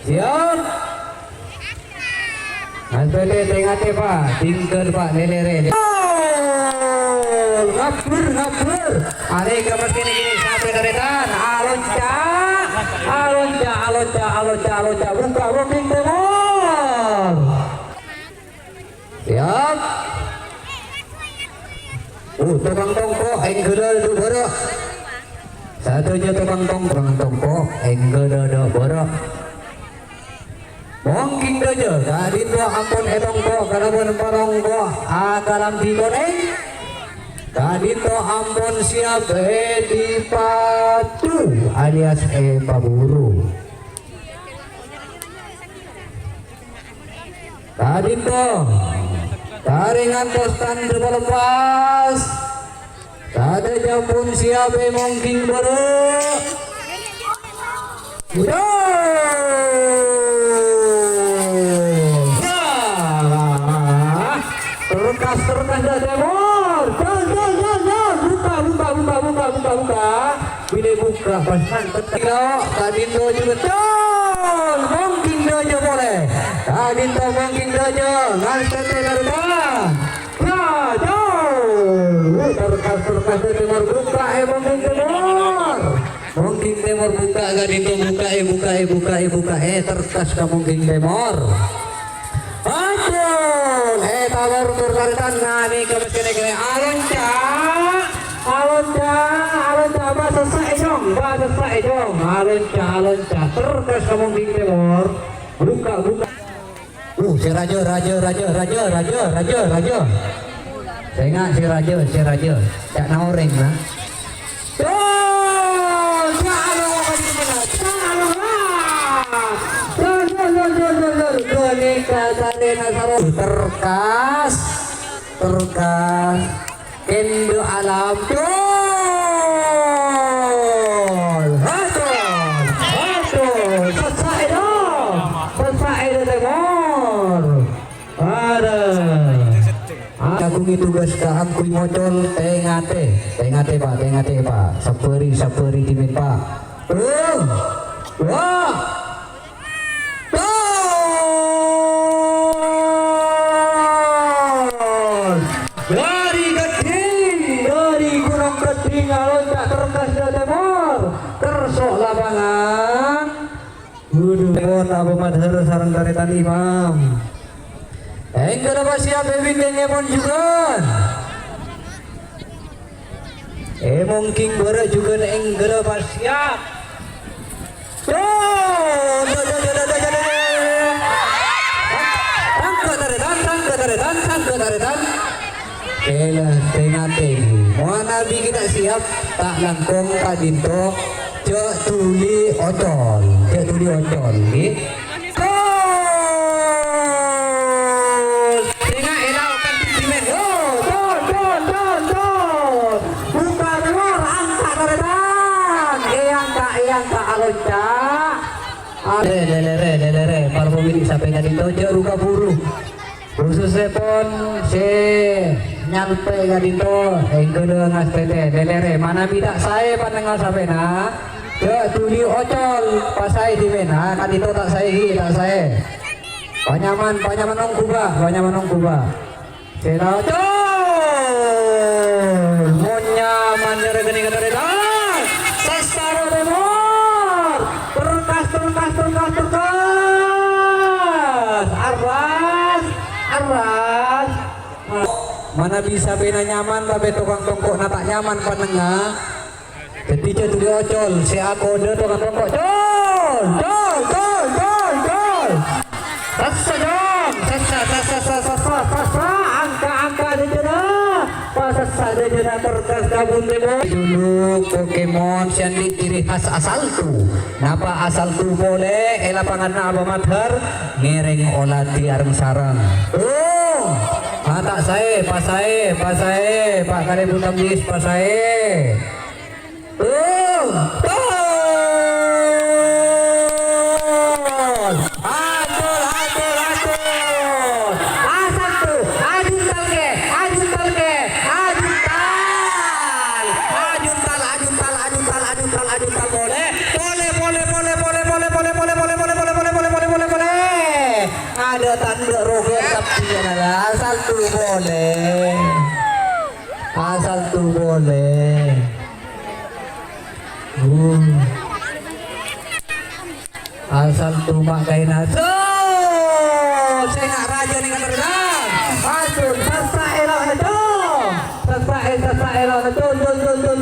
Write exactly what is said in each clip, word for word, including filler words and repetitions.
Siap. Ngantote, tè-ngatè, Pa'. Tinggal, Pa', lè-lèrè. Gol! Ngabbhur, ngabbhur. Arèya ka mangkèn kènè' sapè tarètan. Alonca'. Alonca', alonca', alonca', alonca'. Bukka', booking tèmor. Siap. Uh, tokang tongko', èngghâlâ dhu bârâ'. Sadhâjâ tokang tongko', tokang tongko', èngghâlâ dhu bârâ'. Mongking dâjâ, ka'dinto ampon ètongko' kalabân parongko' akalambhi konèng. Ka'dinto ampon siap èdipadu alias èpaburu. Ka'dinto, tarèng ngantos tandhâ palempas. Sadhâjâ pon siap è mongking bârâ'. Udah. Terkas, terkas, dâ' tèmor. Jol, jol, jol, jol. Bukka', bukka', bukka', bukka', bukka', bukka'. Bilâ bukka' pas mantep. Ka'dinto jhughân. Jol! Mongking dâjâ polè. Ka'dinto mongking dâjâ. Ngastètè tarètan. Jol! Terkas, terkas, dâ' tèmor, bukka' è mongking tèmor. Mongking tèmor bukka' ka'dinto, bukka' è, bukka' è, bukka' è, bukka' è. Terkas ka mongking tèmor. Aduh, eh, tawar tur tarètan nani ka mangkèn kènè'. Alonca', alonca', alonca', bâ' sessa' è jhung, bâ' sessa' è jhung. Alonca', alonca', terkas ka mongking tèmor. Bukka', bukka'. Uh, sè rajâ, rajâ, rajâ. Sènga' sè rajâ, sè rajâ. Ca'na orèng, na. Gol! Jâ' lo, jâ' lo, jâ' lo, jâ' lo. Ghânèka satèna saro. Terkas, terkas. Kèndhu alam. Gol! Aduh, aduh. Sessa' è dâ'. Sessa' è dâ' tèmor. Ada. Kagungi tugas kaangghuy mocol, tè-ngatè. Tè-ngatè, Pa', tè-ngatè, Pa'. Sabbhâri, sabbhâri dhimèn, Pa'. Tuh. Wah. Gol. Dhâri Gheddhing, dhâri Gunung Gheddhing, alonca' terkas dâ' tèmor. Kerso' lapangan. Waduh, lewat Abu Madhar sareng tarètan Imam. Èngghâ la pas siap è bingkèngngèpon jhughân. È mongking bârâ' jhughân èngghâ la pas siap. Tuh, tuh, tuh. Tangka' tarètan, tangka' tarètan, tangka' tarètan. Èla, tè-ngatè. Manabi ghi' ta' siap, ta' langkong ka'dinto. Jâ' dhuli ocol, jâ' dhuli ocol, ghi. Gol! Sènga' èla okan sentimen. Gol, gol, gol, gol, gol. Bukka' tèmor, angka' tarètan. Èangka', èangka', alonca'. Lè, lè, lè, rè, lè, lè, rè. Para pemilik sapè ka'dinto jâ' ru-kaburu. Khusussèpon sè nyalpè ka'dinto, èngghâ la ngastètè, lè-lèrè, manabi ta' saè pannengnga sapèna, jâ' dhuli ocol, pasaè dhimèn, ah, ka'dinto ta' saè ghi, ta' saè. Panyaman, panyaman ongghu, Pa', panyaman ongghu, Pa'. Sè la ocol, mon nyaman jârèya ghânèka tarètan. Sassa dâ' tèmor. Terkas, terkas, terkas, terkas. Arras, arras. Manabi sapèna nyaman, tapè tokang tongko'na ta' nyaman pannengnga. Dhâddhi jâ' dhuli ocol, sè akodhâ tokang tongko'. Col! Col! Col! Col! Col! Sassa, Jong! Sassa, sassa, sassa, sassa, sassa. Angka', angka' dâjâna. Pasassa dâjâna terkas kabun tèmor. Juluk Pokemon sè andi' ciri khas asalto. Napa asalto polè è lapanganna Abu Madhar? Ngèrèng oladhi areng-sareng. Oh! Ah, ta' saè, pasaè, pasaè, Pa' Kalèbun Tamyiz, pasaè. Oh, gol! Atur, atur, atur! Asalto, ajuntal kè, ajuntal kè, ajuntal! Ajuntal, ajuntal, ajuntal, ajuntal, ajuntal, polè, polè, polè, polè, polè. Boleh. Uh. Asal coma kaèna. So, sènga' rajâ nèng katerran. Aduh, sassa èlo' na, Cong. Sassa è, sassa èlo' na, Cong, Cong, Cong.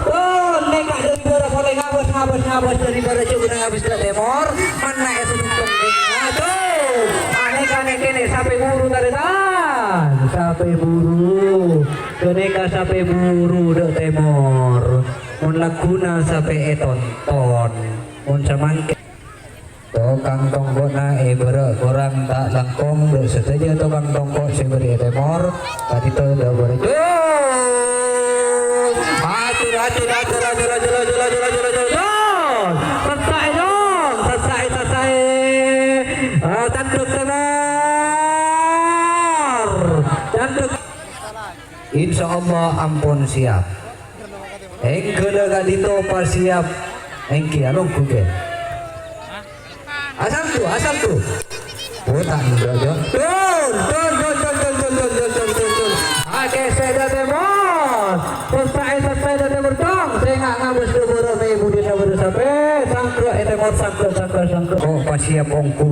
Cong, nèka dâri bârâ polè ngabâs, ngabâs, ngabâs dâri bârâ, coma ngabâs dâ' tèmor. Manna è sudut tengnga'na, Cong. Anèka nèng kènè' sapè buru tarètan. Sapè buru. Ghânèka sapè buru dâ' tèmor. Mon lagghuna sapè ètonton. Mon samangkèn. Tokang tongko'na è bârâ' korang ta' langkong, dâ' sadhâjâ tokang tongko' sè bâri' è tèmor, kadinto dâ' bârâ'. Cus! Ajur, ajur, ajur. Sassaè, Cong! Sassaè, Cong! Sassaè, sassaè! Ah, candhuk tèmor! Candhuk. Insyaallah ampon siap. Èngghâlâ kadinto pas siap. Èngghi alongghu, Kè. Asal tu, asal tu. Oh, ta' endâ', Jâ. Dun, dun, dun. Akè sèdhâ tèmor. Sassaè, sassaè dâ' tèmor, Cong. Sènga' ngabâs dâ' bârâ' mè' budina bârâ' sapè. Sangkrè' è tèmor, sangkrè', sangkrè', sangkrè'. Kok pas siap ongghu,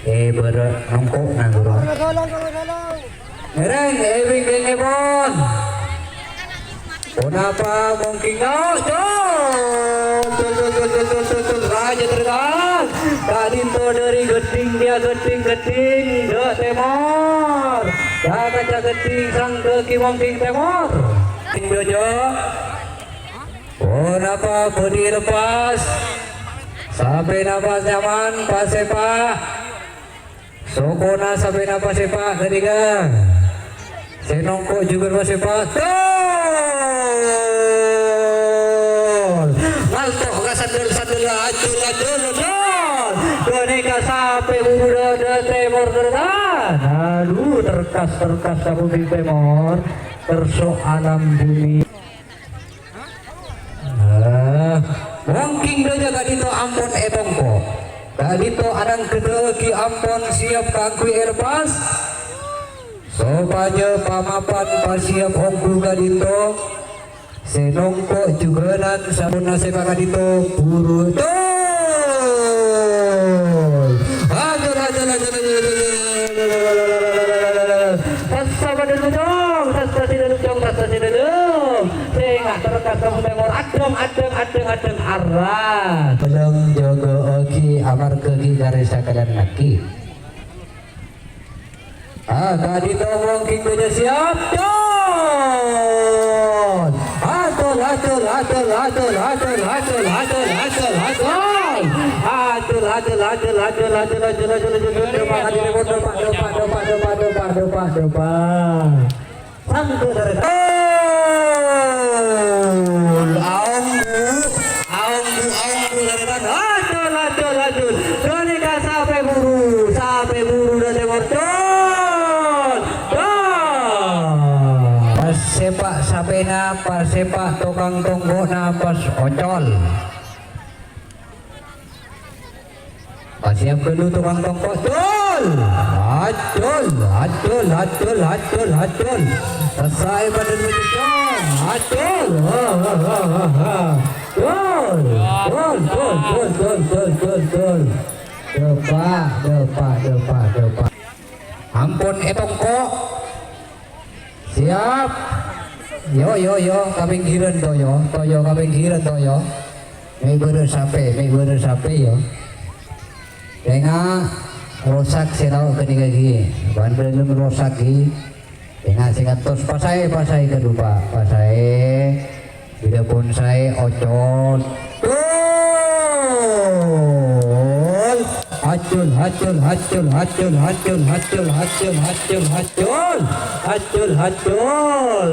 è bârâ' nongko' nangghurung. Ngèrèng, è bingkèng, è pon. Ponapa mongkèng, Cong? Cul, cul, cul, cul, cul, cul, cul. Rajâ tarètan. Kadinto dâri ghâddhing, iyâ, ghâddhing, ghâddhing, dâ' tèmor. Dâ' kaca ghâddhing, sangghâ ghi mongkèng tèmor. Indojo. Ponapa bâdhi lepas? Sapèna pas nyaman, pas sèpa'. Sokona sapèna pas sèpa' ghânèka. Sè nongko' jhughân pas sèpa'. Gol! Ngalto' ka sandal-sandal, ajul, ajul, ajul. Ghânèka sapè buru dâ' tèmor, tarètan. Aduh, terkas, terkas ka bumi tèmor. Kerso alam bumi. Ah, mongkèng rajâ kadinto ampon ètongko'. Kadinto ananggheta'aghi ampon siap kaangghuy èlepas. Sopajâ pamapan pasiap ongghu kadinto. Sè nongko' jhughânan samponna sèpa' kadinto buru. Gol! Ajul, ajul, ajul, ajul. Sassa padâ lujung, sassa sè lujung, sassa sè lujung. Sènga' terkas ka tèmor, adhâng, adhâng, adhâng, adhâng, arras. Belum jâgâ'aghi amarghâ ghi' karè sakalèyan laghi. Ah, kadinto mongkèng bâdâ siap. Gol! Ajul, ajul, ajul. Ajul, ajul, ajul. Depa', depa', depa'. Sangghâ tarètan. Gol! Aongghu, aongghu, aongghu tarètan. Ajul, ajul, ajul. Ghânèka sapè buru, sapè buru dâ' tèmor. Gol! Gol! Pas sèpa' sapèna, pas sèpa' tokang tongko'na, pas ocol. Pasiap ghâllu tokang tongko'. Gol! Ajul, ajul, ajul, ajul, ajul. Sassa è padâ mèjjhân. Ajul. Gol! Gol, gol, gol. Depa', depa', depa', depa'. Ampon ètongko'. Siap. Yo, yo, yo, ka pèngghirân, Toyo. Toyo, ka pèngghirân, Toyo. Mè' bârâ' sapè, mè' bârâ' sapè, yo. Sènga' rosak sè tao ghânèka ghi. Bân bâlem rosak ghi. Sènga', sènga' tos pasaè, pasaè ka dupa', pasaè. Bilâ pon saè ocol. Gol! Ajul, ajul, ajul. Ajul, ajul.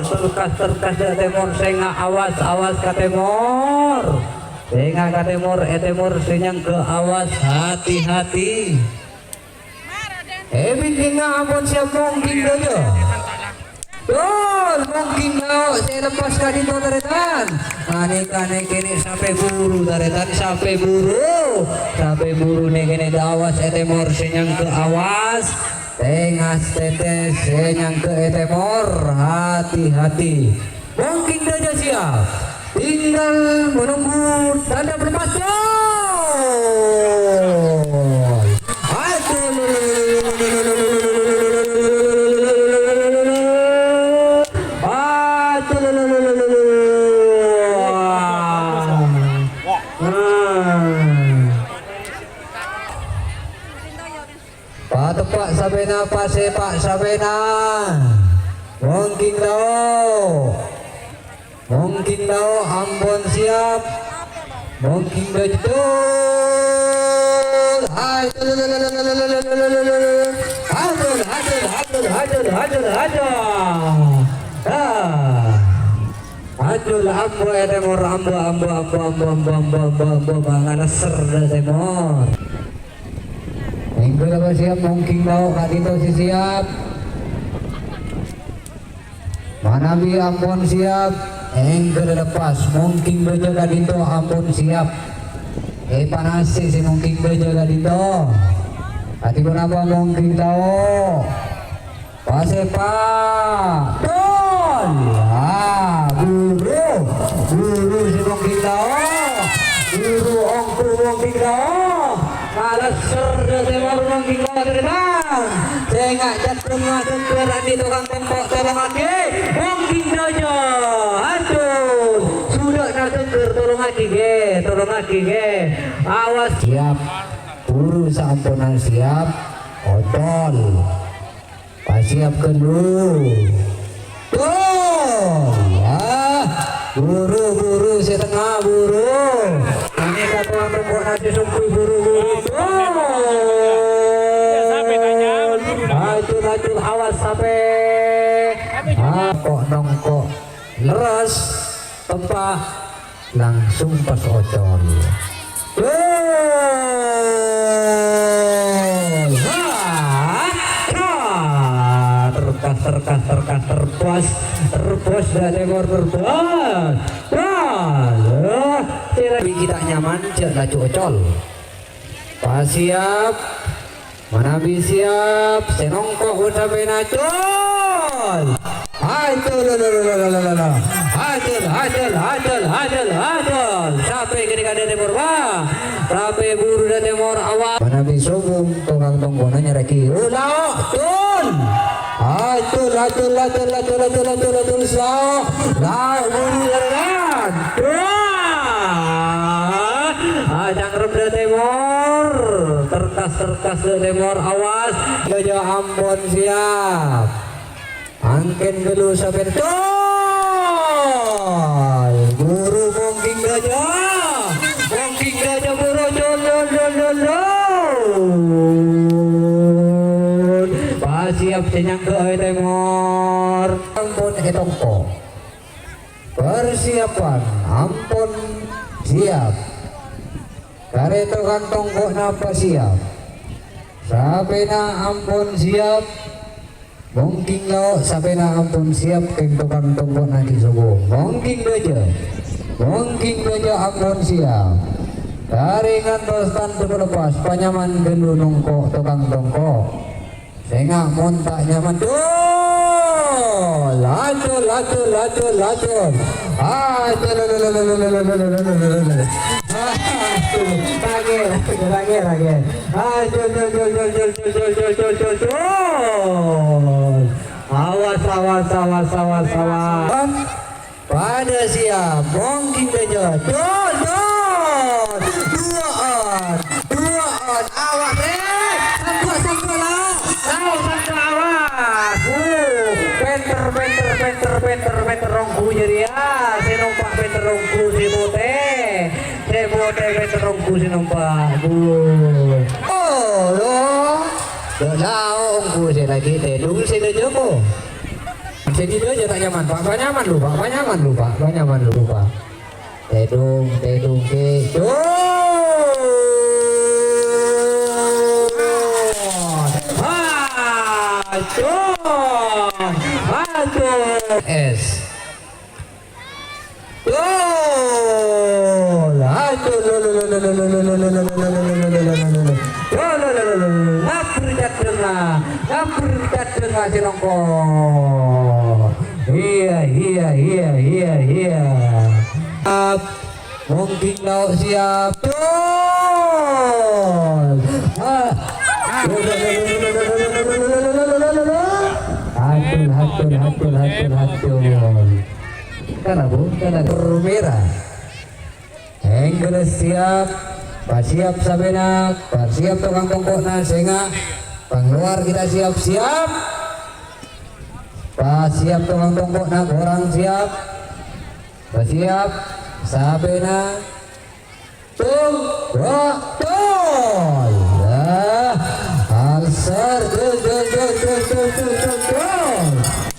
Terkas, terkas dâ' tèmor, sènga' awas, awas ka tèmor. Sènga' ka tèmor, è tèmor sè nyangghâ awas, hati-hati. È bingkèngnga ampon siap mongkèng rajâ. Gol, mongkèng lao' sè lepas kadinto tarètan. Anèka nèng kènè' sapè buru tarètan, sapè buru. Sapè buru nèng kènè' awas è tèmor sè nyangghâ awas. Tengas tètè sè nyangghâ'â tèmor, hati-hati. Mongking dâjâ siap. Tinggal menunggu tanda pelepas gol. Aduh. Aduh. Pateppa' sapèna, pasèpa' sapèna. Mongking lao'. Mongking lao' ampon siap. Mongking betul. Hajar, hajar, hajar, hajar, hajar, hajar. Ah. Aduh, ambo è tèmor, ambo, ambo, ambo, mangala ser è tèmor. Èngghâ la siap, mongking lao' ka'dinto sè siap. Manabi ampon siap, èngghâ la lepas, mongking bâjâ ka'dinto ampon siap. Èpanasè sè mongking bâjâ ka'dinto. Kadhi ponapa mongking lao'? Pasèpa'. Gol. Ah, buru. Buru sè mongking lao'. Buru ongghu mongking lao'. Ngala ser dâ' tèmor mongking lao' ka dâteng. Sènga' cèddhung ngadhep ka rani tokang tongko', tolongaghi. Mongking dâjâ. Aduh. Sudâ' ngadhep, tolongaghi, ghi. Tolongaghi, ghi. Awas. Siap. Buru saamponna siap. Ocol. Pasiap ghâllu. Gol! Ah, buru, buru, sè tengnga, buru. Ane katowan rembuk nadi sungguh buru, buru. Gol! Acul, acul, awas sapè. Ah, kok nongko. Leres. Tempa. Langsung pas ocol. Gol! Wah! Wah! Terkas, terkas, terkas, terbos. Terbos dâ' tèmor, terbos. Gol! Wah! Kira kita nyaman, jhâ' laju ocol. Pasiap. Manabi siap, sè nongko' sapèna, col! Acul, acul, acul, acul. Sapè kènè' kadhâ' tèmor, wah. Sapè buru dâ' tèmor, awas. Manabi sobung, tokang tongkona nyarè'aghi. Lao', col! Acul, acul, acul, lao'. Lao' buru jalan. Wah! Acangkrep dâ' tèmor. Terkas, terkas dâ' tèmor. Awas. Dâjâ ampon siap. Angkèn ghâllu sapè. Gol! Buru mongking dâjâ. Mongking dâjâ buru. Col, col, col, col, col. Pasiap sè nyangghâ'â tèmor. Ampon ètongko'. Persiapan ampon siap. Karè tokang tongko'na pasiap. Sapèna ampon siap. Mongking lao' sapèna ampon siap, kèng tokang tongko'na ghi' sobung. Mongking dâjâ. Mongking dâjâ ampon siap. Karè ngantos tandhâ pelepas, panyaman ghâllu nongko' tokang tongko'. Sènga' mon ta' nyaman. Dol! Laju, laju, laju, laju. Aduh, laju, laju, laju. Aduh, laju, laju, laju, laju. Awas, awas, awas, awas, awas. Padâ siap, mongking dâjâ. Dol, dol. Duwâ'ân, duwâ'ân. Awas, eh. Sambut, sambut, lao'. Lao', sambut, awas. Wuh, pènter, pènter, pènter, pènter, pènter ongghu jârèya. Sè nompa' pènter ongghu sè potè. Sè potè pènter ongghu sè nompa'. Wuh. Oh, lo. Dâ' lao' ongghu sè lagi tèdung sè dâjâ ko. Sè ghidâ jhâ' ta' nyaman, Pa'. Pa' nyaman lu, Pa'. Pa' nyaman lu, Pa'. Pa' nyaman lu, Pa'. Tèdung, tèdung, tèdung. Aduh. Aduh. Es. Gol. Aduh, lo, lo, Ngabber caddhângnga, ngabber caddhângnga sè nongko. Iyâ, iyâ, iyâ, iyâ, iyâ. Ap, mungkin lao' siap. Dol. Ah. Hancur, hancur, hancur, hancur, hancur. Kana, Bu? Kana. Merah. Èngghâl siap, pasiap sapèna, pasiap tokang tongko'na, sènga', pangluar kita siap-siap. Pasiap tokang tongko'na, korang siap. Pasiap, sapèna, tung, wa, tol. Nah, alser, tol, tol, tol.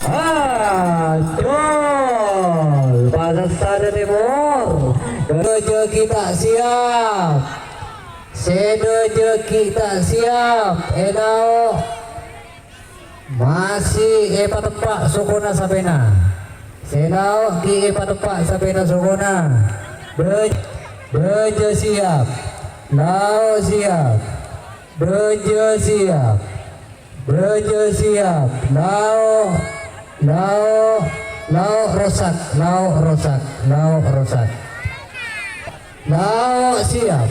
Ah, tol. Pasar Sada Timur. Dojo kita siap. Sè dojo kita siap. Enao. Masih èpateppa' sokona sapèna. Sè lao' ghi' èpateppa' sapèna sokona. Bâj-, bâjâ siap. Lao' siap. Bâjâ siap. Bâjâ siap. Lao', lao', lao' rosak, lao' rosak, lao' rosak. Lao' siap.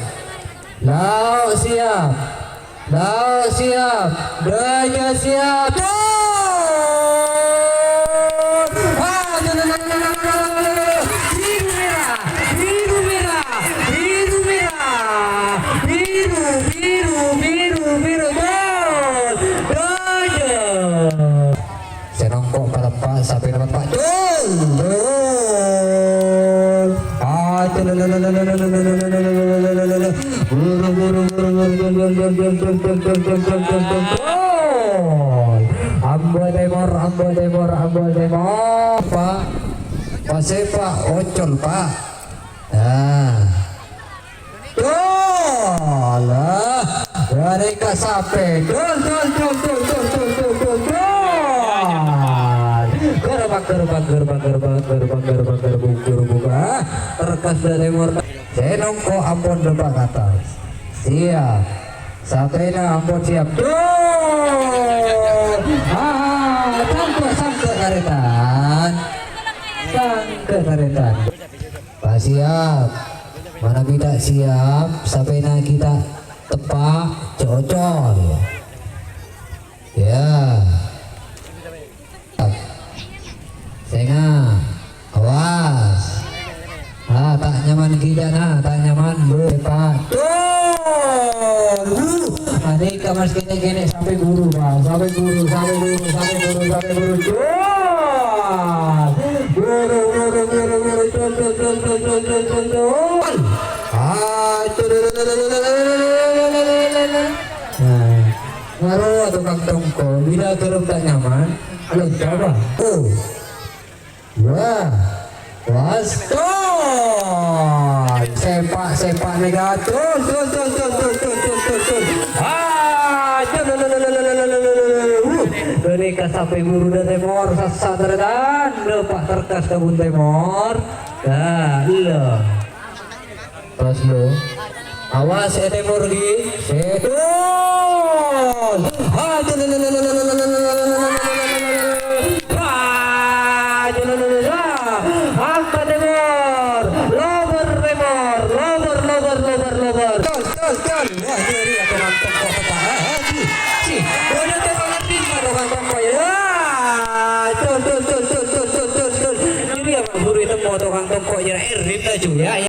Lao' siap. Lao' siap. Bâjâ siap. Gol! Ah, biru merah, biru merah, biru merah, biru, biru, biru, biru, gol! Bâjâ. Sè nongko' pateppa' sapèna, Pak. Gol! Gol! Ah, buru, buru, buru, buru, gol! Ambo Timor, Ambo Timor, Ambo Timor. Pak, Pak, sè, Pak, Ocol, Pak. Nah. Dol. Ghârèka sapè. Dol, dol, dol. Gerbak, gerbak, gerbak, gerbak, gerbak, gerbak, gerbak, bungkur, buka. Terkas dari murka. Sè nongko' ampon dâpa' ka attas. Siap. Sapèna ampon siap. Dol. Ah, sangko', sangko' tarètan. Sangko' tarètan. Pas siap. Manabi ta' siap, sapèna ghi' ta' teppa', cocol. Ya. Sènga'. Awas. Ah, ta' nyaman ghi' jâ', nah, ta' nyaman, Bu. Teppa'. Cocol. Wuh. Anèka, Mas, kènè', kènè', sampè' buru, Bang. Sampè' buru, sampè' buru, sampè' buru, sampè' buru. Cuan. Buru, buru, buru, buru. Cuan, cuan, cuan. Ah, cuan. Nah, ngarok tukang tongko', bilâ ghârâm ta' nyaman, alonca, Bang. Oh. Wah, waston. Sèpa', sèpa' nèka. Cul, cul, cul. Ah, cul, lho, lho, lho. Wuh, ghârèka sapè buru dâri Tèmor, sassa tarètan. Napa' terkas ka bun Tèmor. Nah, ella. Pas lo. Awas, è Tèmor ghi. Seddhul. Hajar. Angka Tèmor. Lobâr Tèmor. Lobâr, lobâr, lobâr, lobâr. Cul, cul, cul. Wah, ngeri ya, Tèmor. Tèmor, Tèmor. Ah, si, si. Udah Tèmor ngerti, Tèmor, Tèmor, ya. Cul, cul, cul. Jadi ya, Pak Guru itu mau tukang tongko' ya, erit aja ya.